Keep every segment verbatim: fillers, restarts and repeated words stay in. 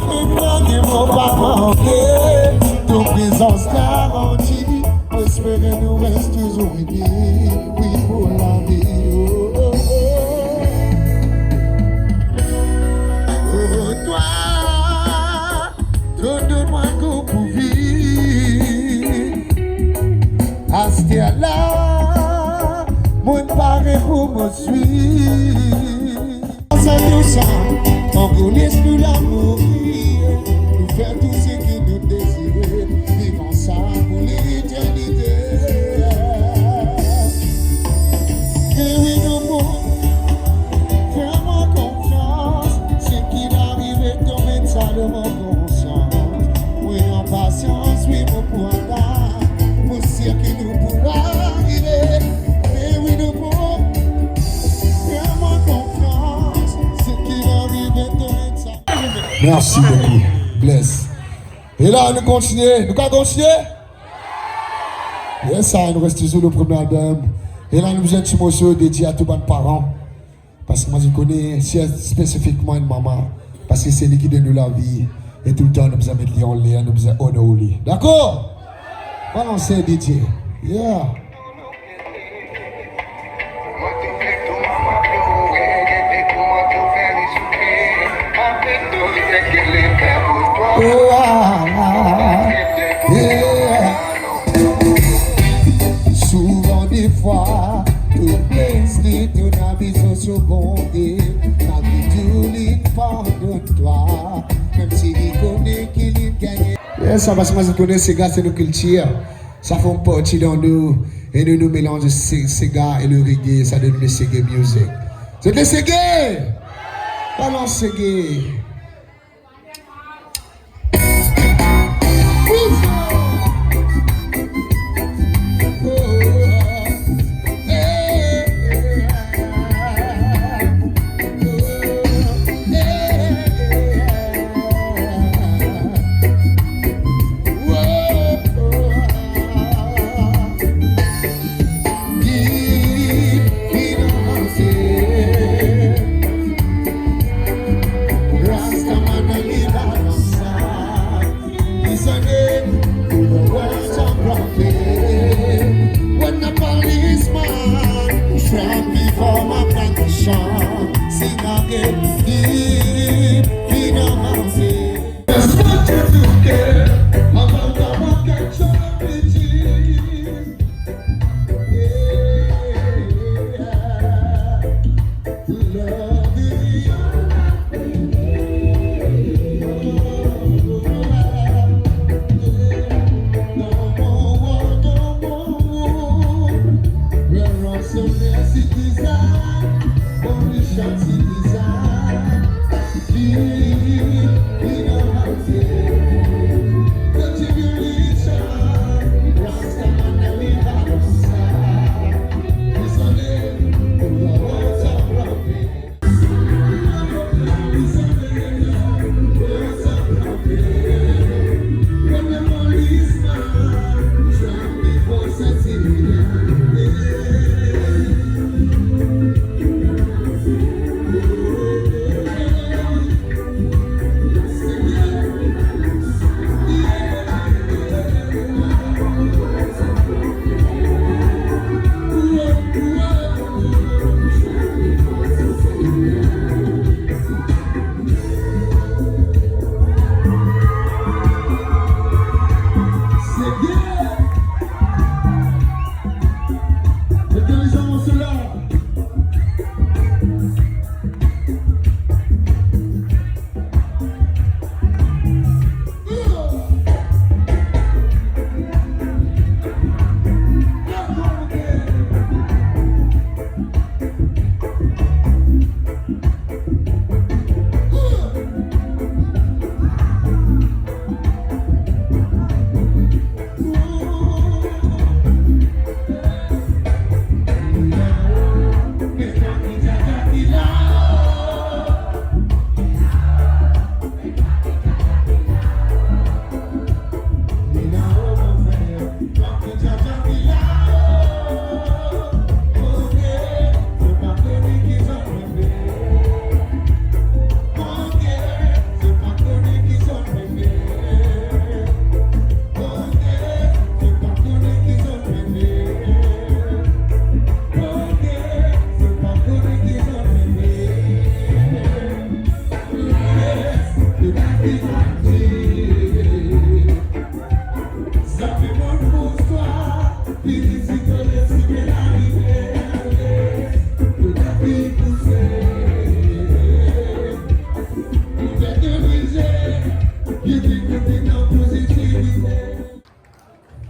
Mwa ki mo pa manke, to prezans garanti. Mo espere nou res touzour ini, wi, pou lavi. Oh, oh, oh. Oh, twa, to donn mwa kor pou viv. Aster la, mo pare pou mo swiv. Sa tou sa, ankor les nou lamour, nou fer tou seki nou dezire, viv ansam pou leternite. Me wi, nou bon, fer mwa konfians, seki arive tonbe sa dan mo konsians. Wi, an pasians, wi, mo pou atann, mo sir ki nou pou arive. Me wi, nou bon, fer mwa konfians, seki arive tonbe sa. Mersi boukou. Bless. E la, nou kontinie. Nou kapav kontinie? Yes, sa, nou res touzour lor premie album. E la, nou bizin ti morso dedie a tou bann paran. Parski mwa, mo kone, si spesifikman enn mama. Parski se li ki donn nou lavi. E toultan, nou bizin met li anler, nou bizin onor li. Dakor? Balans, dedie. Yeah. Souvan defwa, to blese, to lavi so, so bonde, malgre tou li pardonn twa, mem si li kone ki li gagne. Yes, sa, parski mwa, mo kone sega se nou kiltir. Sa finn parti dan nou, e nou, nou melanz se-, sega e le reggae, sa donn le sege music. Zot le sege? Balans sege.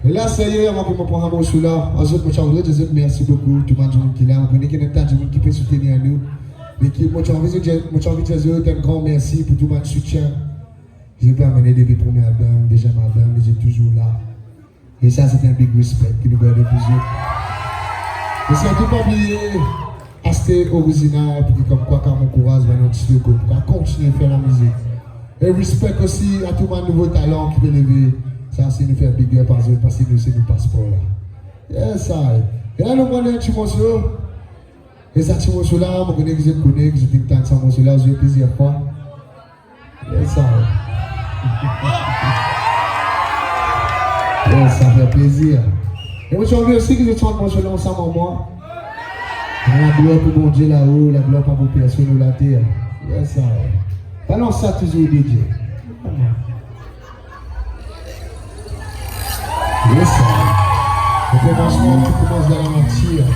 E la, serye, avan ki mo pran sa morso la, azot, mo ti anvi dir zot mersi boukou, tou bann dimoun ki la. Mo kone ki ena enn ta dimoun ki pe soutenir nou. Me ki, mo ti anvi dir, mo ti anvi dir zot enn gran mersi pou tou bann soutien ki zot pe amenn depi premie album, deziem album, e zot touzour la. E sa, se enn big respect ki nou gete pou zot. E sirtou pa bliye, aste orizinal, pou ki koumkwa kapav ankouraz bann artis lokal, pou kapav kontigne fer lamizik. E respect osi a tou bann nouvo talan ki pe leve. Sa, si nou fer big up a zot, paski nou, se nou paspor la. Yes I. E la, nou pran enn ti morso. E sa ti morso la, mo kone ki zot kone, ki zot inn tann sa morso la, zwe plizier fwa. Yes I. Yes, sa fer plezir. E mo ti anvi osi ki zot sant morso la ansam ar mwa. Laglwar pou Bondie lao, laglwar pa pou personn lor later. Yes I. Balans sa touzour, DJ. Yes I. Komansman, koumans dan lanatir.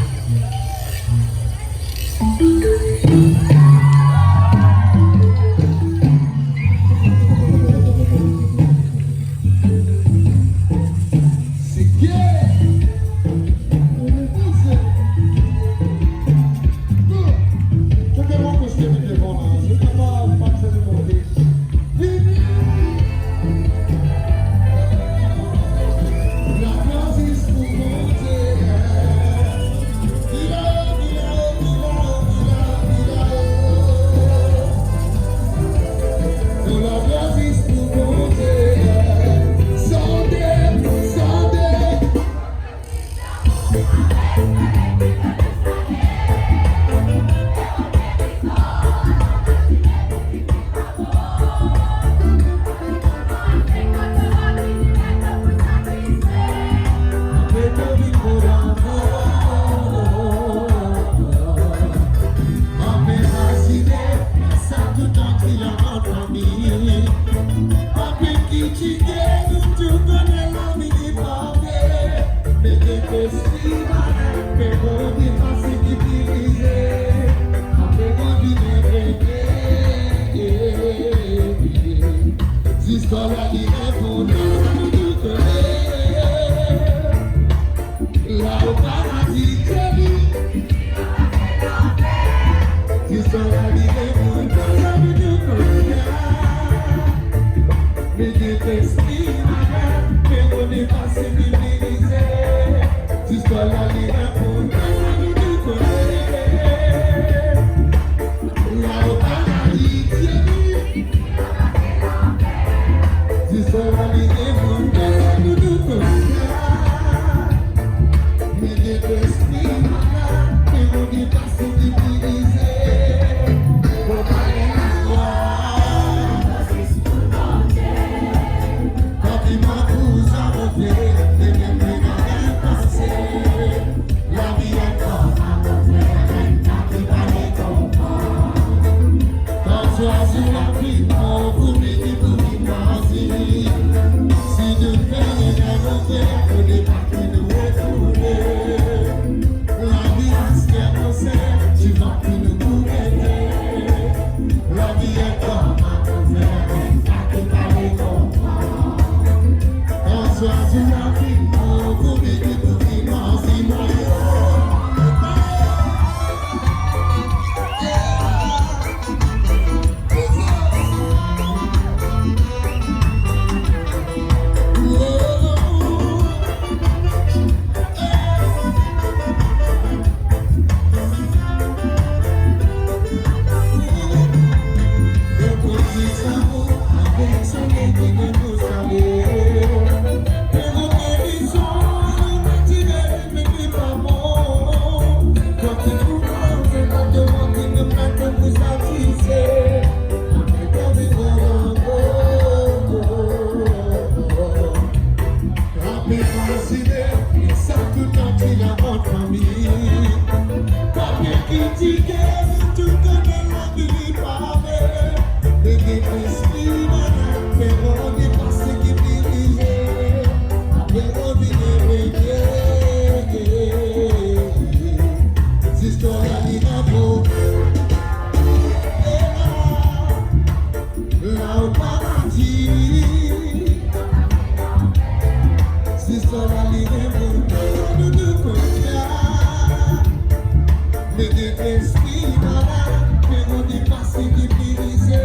Zistwar la li enn pou nou tou kone. Lao paradi, Jenny. Zistwar la li enn pou nou tou kone. Me get lespri, me mo ne pa sensibilize. Zistwar la li enn pou nou tou kone. Lao paradi, Jenny. Zistwar la li enn pou nou tou kone. Me get lespri, me mo ne pa sensibilize. Mo pa ena lwa. Kan ti mo pou sa mo fer, e mem mwa mo pa pase. Lavi enn kor, enn ta ki pa le konpran. Kan swazir lavi, mo pou vini pou vinn manze. Si nou fer enn errer, nou pa pou nou retrouve. Lavi aster mo ser, ti va pou nou pou gete. Lavi enn kor, enn ta ki pa le konpran. Kan swazir lavi, mo pou vini pou vinn manze. Zistwar la li remonte nou tou koumsa. Me de lespri malad, me nou depase, depirize.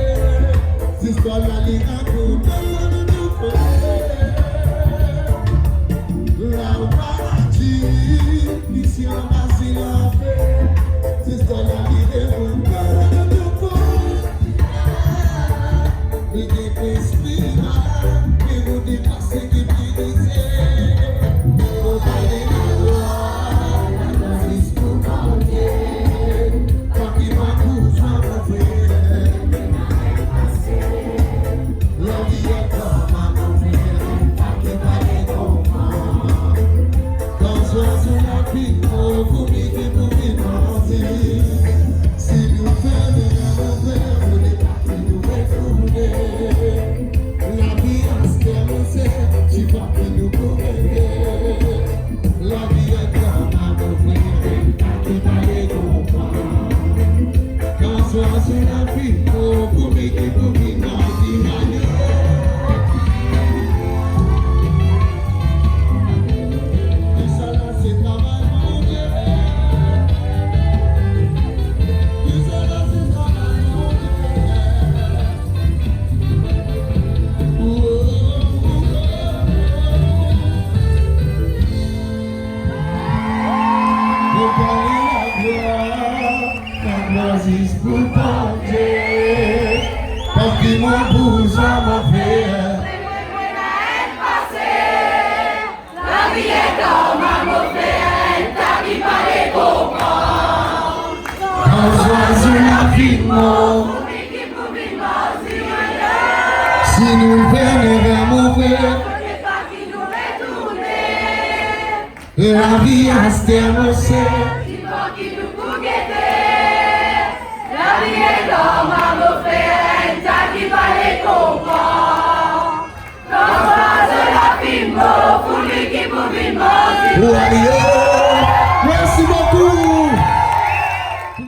Zistwar la li remonte nou tou koumsa. La paradi, isi anba se lanfer. Zistwar la li remonte nou tou koumsa. Me de lespri malad, me nou depase, depirize. Mo ale laglwar, laglwar zis pou Bondie. Pa ki mwa pou zwa mo frer. Lavi enn koman mo frer, pa ki pale koman. Kan zwazo la finn mor, kouma ki pou vinn manze? Si nou ferme mo frer, mo frer, lavi aster mo ser, ti pa ki nou pou rete. Lavi enn koman mo frer, pa ki pale koman. Kan zwazo la finn mor, kouma ki pou vinn manze? Tousala se travay Bondie. Tousala se travay Bondie. Mo ale laglwar, laglwar zis pou Bondie. Pa ki mwa pou zwa mo frer. Lavi enn koman mo frer, enn ta ki pale koman. Kan zwazo la finn mor, si nou ferme mo frer, lavi aster mo ser,